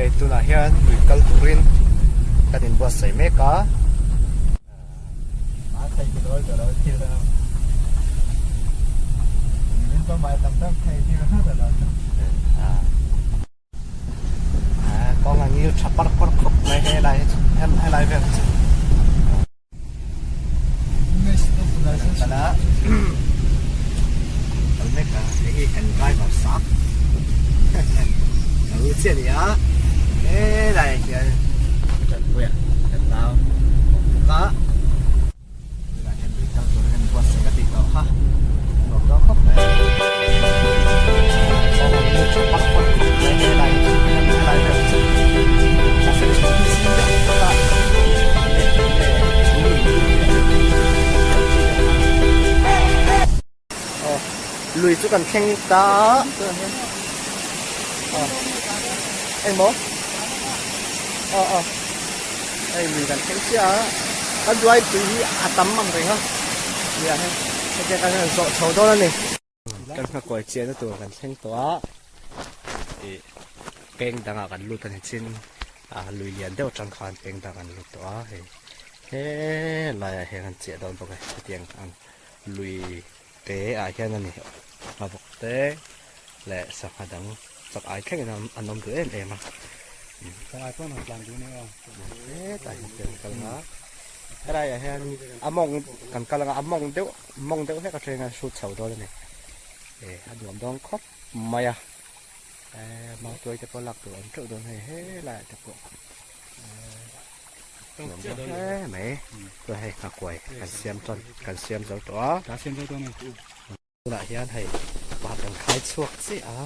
Hei tunah hian lui kal turin kan inbuatsaih mek a. Kawng a ngil tha par par khawp mai helai hi chu helai vel hi chu. Kal a kal mek a hei hi kan driver sak ka ru chiah a ni a helai ah hian Tanpuia kan nau awm bawk a tunah hian lui kal tur hian buatsaih ka tih tawh kha nuam dawn khawp mai kawng a ngil tha par par khawp mai helai hi chu helai vel hi chu mahse chhum hi zing deuh bawk a. Lui chu kan thleng ta a engmaw aw aw hei lui kan thleng chiah a kan duai tui hi a tam ang reng a nia hei hetiang kan han zawh chho dawn a ni. Kan nghakkawi chiahna tur kan thleng tawh a ih peng dangah kan lut a ni chin ah lui lian deuh atang khan peng dang an lut tawh a hei helaiah hian an chiah dawn bawk a hetiang ang lui te ah hian a ni nghavawk te leh sangha dang chak ai thlengin an awm duh em em a hetah hian kan kal a helaiah hian a mawng kan kal anga a mawng deuh Mawng deuh hlek atangin a hrut chho dawn a ni. Eh a nuam dawn khawp mai a. Eh mautuai te pawh lak tur a awm teuh dawn hei helaiah te pawh. Eh nuam dawn hle mai. Chuan hei nghakuai kan siam chuan kan siam zo tawh a. Kan siam zo tawh a ni. Tunah hian hei pa kan khai chhuak chiah a.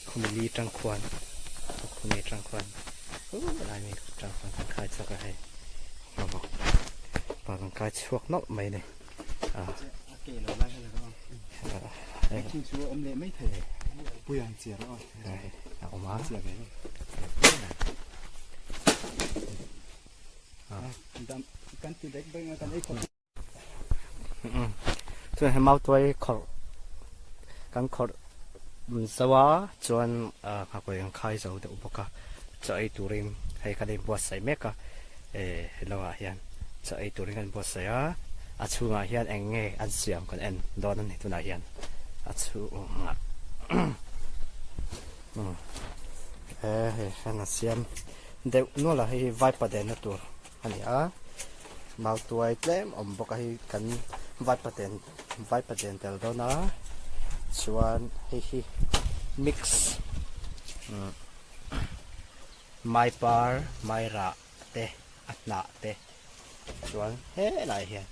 Khumi li tang khuan khumi tang khuan lai mi tang khuan kan khai chhuak a hei. Nghavawk pa kan kai chhuak nawlh mai a ni a. A ke lo lai hala rawh a. Chu chu a awm leh mai thei. Pui ang chiah rawh a. A awm a. Chiah ve lo. Dam kan ti dek beng a kan ei khawp. Chuan hei mautuai khawrh kan khawrh zo a chuan nghakawih an khai zo deuh bawk a chaw ei turin hei kan inbuatsaih mek a eh helaiah hian chaw ei turin kan inbuatsaih a a chhungah hian eng nge an siam kan en dawn a ni tunah hian a chhungah he hei hian a siam deuh nual a hei hi vaipa denna tur. a ni a mau tuai tlem awm bawk a hei kan vaipa den vaipa den tel dawn a chuan hei hi mix umm mai par mai rah te a hnah te chuan helai hian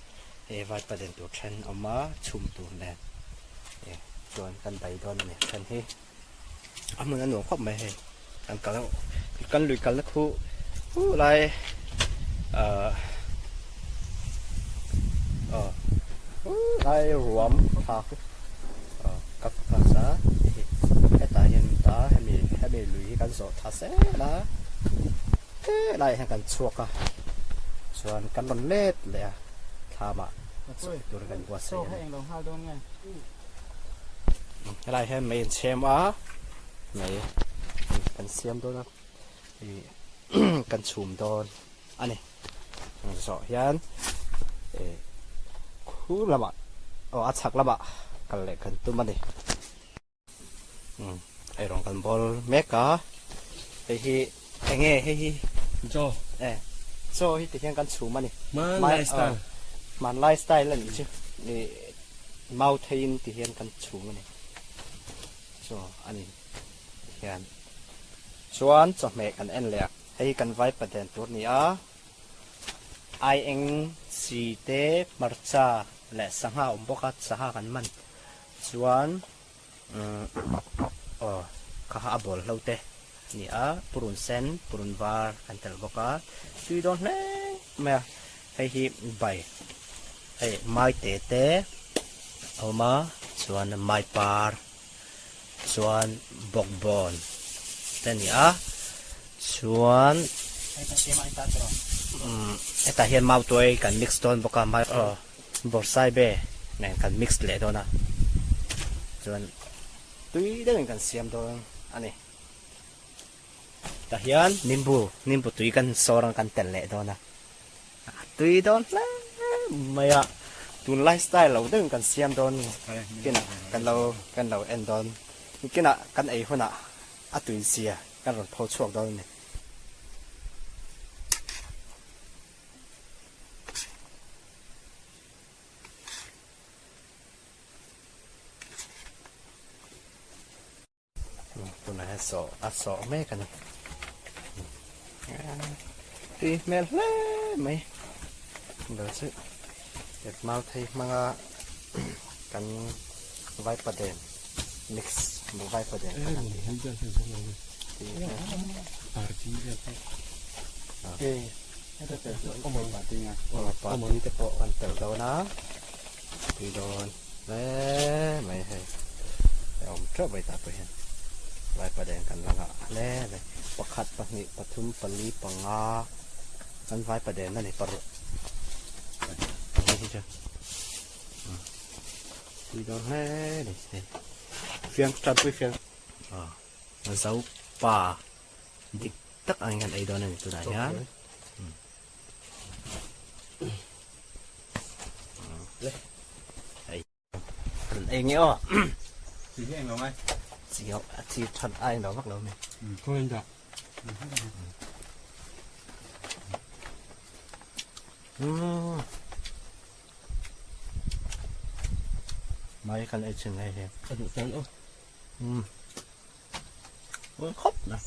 he vaipa den tur then a awm a chhum tur nen eh chuan kan dai dawn a ni then hi. A hmun a nuam khawp mai hei kan kal kan lui kalna khu huh lai ahh aw huh lai ruam tha khu aw ka focus a hei hetah hian ta hemi hemi lui hi kan zawh tha zel a helaiah hian kan chhuak a chuan kan rawn let leh a thlamah tur kan buatsaih a ni. Helai hian mei an chhem a mei kan siam dawn a ih kan chhum dawn a ni zawh hian ih khu lamah aw a chhak lamah kal leh kan tum a ni umm eirawng kan bawl mek a hei hi eng nge hei hi chaw e chaw hi tihian kan chhum a ni hmanlai style hmanlai style a nih chu ih. Mau theiin ti hian kan chhung a ni. Chaw a ni hian chuan chawhmeh kan en leh a. Hei hi kan vaipa den tur a ni a, aieng chi te hmarcha leh sangha a awm bawk a, sangha kan man chuan umm aw kha kha a bawl hlo te a ni a, purun sen purun var kan telh bawk a, tui dawn hle mai a. Hei hi bai hei mai te te a awm a chuan mai par chuan bawkbawn te a ni a chuan umm hetah hian mautuai kan mix dawn bawk a mai aw bawrhsaibe nen kan mix leh dawn a chuan tui deuhin kan siam dawn a ni. Tah hian nimbu nimbu tui kan sawr ang kan telh leh dawn a, a tui dawn hle mai a, tunlai style lo deuhin kan siam dawn kinah kan lo kan lo en dawn kinah kan ei hunah a tui zia kan rawn pho chhuak dawn a ni. Tunah hian sawh a sawh mek a ni. Tui hmel hle mai. Bel chu ep mau thei hmanga kan vaipaden mix vaipaden kan han tih hi. Te pawh kan telh dawn a tui dawn hle mai hei a awm teuh mai tah pawh hian vaipaden kan la nghah hle mai pakhat pahnih pathum pali panga kan vaipaden a ni paruk hei chu tui dawn hle mai hei fiang tanpui fiang a zo pa dik tak ang hian ei dawn a ni tunah hian. Ei nge aw. Chi hi englo ngai. Chi ho a chi than a englo vak lo mi. Khaw in dah. Mai kan ei chin hei hi. A duh tan aw. Ui khawp na.